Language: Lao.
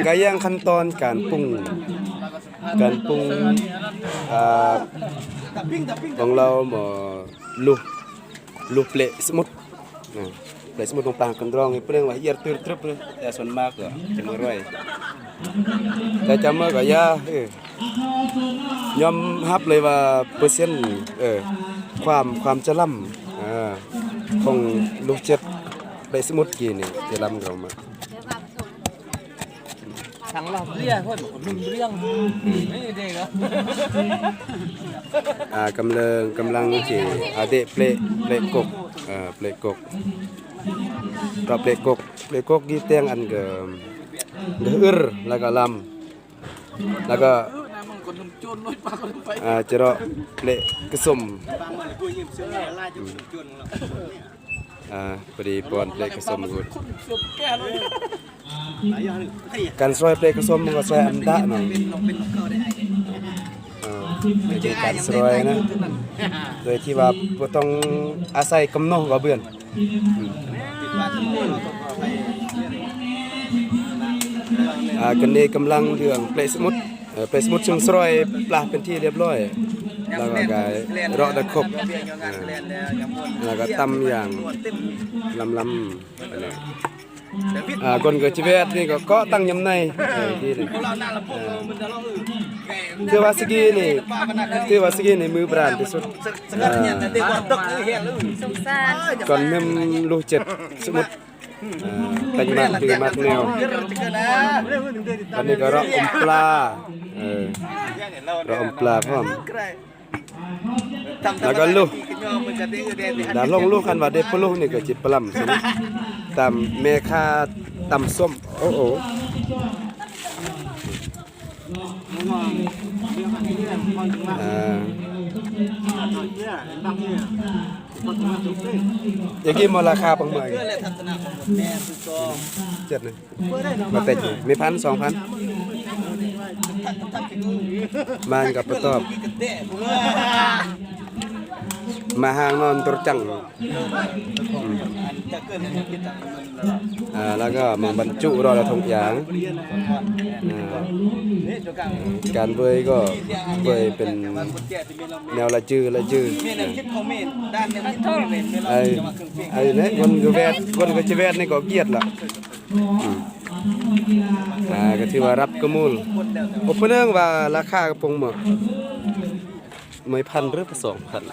ກະຢ່າງຂັ້ນຕອນການປຸງ ການປຸງ ອ່າ ຂອງລາວໝໍ ລຸ ລຸເປລະສະໝຸດ ນະ ເປລະສະໝຸດຂອງປາກກັນດອງ ເປັນວ່າເຫຍດຕື່ນຕຶບເລີຍ ແຕ່ສ່ວນມາກກໍຈະມາຮ້ອຍ ແຕ່ຈະມາກໍຢ່າ ເອີ ຍອມຮັບເລີຍວ່າເປີເຊັນ ເອີ ຄວາມ ຄວາມຈະລຳ ເອີ ຂອງລູກເຈັດ ເປລະສະໝຸດກີ້ນີ້ຈະລຳເຂົ້າມາ. ທາງລາວເລຍເພິ່ນໜຸ່ມເລື່ອງນີ້ເດ້ເນາະ ອ່າ ກຳເລີງ ກຳລັງຊິ ອ່າ ເດະເປລະ ເປລະກົກ ເອີ ເປລະກົກ ກໍເປລະກົກ ເປລະກົກກີ້ແຕ່ງອັນກະ ກະອຶດ ແລ້ວກໍລຳ ແລ້ວກໍ ອ່າ ຈະເລາະເປລະກະສົມ ອ່າ ພໍດີປ້ອນເປລະກະສົມຢູ່ ການຊ່ອຍເປລະກະສົມມັນກໍຊ່ອຍອັນດະໜ້ອຍ ເອີ ວິທີການຊ່ອຍນະ ໂດຍທີ່ວ່າບໍ່ຕ້ອງອາໄສກຳນົດວ່າເບືອນ ອ່າ ກັນເດກຳລັງເລື່ອງເປລະສະໝຸດ ເອີ ເປລະສະໝຸດເຊິ່ງຊ່ອຍປາເປັນທີ່ລຽບລ້ອຍ ແລ້ວກໍເລາະດະຄົບ ເອີ ແລ້ວກໍຕຳຢ່າງລຳໆ ອ່າ ກ່ອນກໍຈະແວດນີ້ກໍເກາະຕັ້ງຍຳໃນ ເອີ ດີເລີຍ ເອີ ຖືວ່າສະກີນີ້ ຖືວ່າສະກີນີ້ມືບຣານທີ່ສຸດ ເອີ ກ່ອນໜຶ່ງລູກເຈັດສະໝຸດ ເອີ ແຕ່ງມາກ ຖືມາກແນວ ອັນນີ້ກໍເລາະອົມປາ ເອີ ເລາະອົມປາພ້ອມ ແລ້ວກໍລູກ ດາລົງລູກ ຄັນວ່າເດປະລູກນີ້ກໍຈິປະລຳ ຕາມແມ່ຄ້າຕຳສົ້ມ ໂອ້ໂອ້ ອ່າ ຢ່າກິນໝົດລາຄາປັງເໝີຍ ເຈັດນະ ມາແຕ່ຢູ່ ມີພັນ ສອງພັນ ບ້ານກັບປະຕອບ ມາຫ້າງນອນຕົວຈັງ ອ່າ ແລ້ວກໍມາບັນຈຸເລາະລະທົງຢາງ ອ່າ ການເວີຍກໍເວີຍເປັນແນວລະຈື່ລະຈື່ ອ່າ ໄອ້ ໄອ້ແນະ ຄົນກໍແວດ ຄົນກໍຈະແວດນີ້ກໍກຽດລະ ອືມ ອ່າ ກໍຖືວ່າຮັບກະມູນ ອົບປະເນີງວ່າລາຄາກະປົງໝຶກ ເໝີຍ ພັນ ຫຼື ສອງພັນ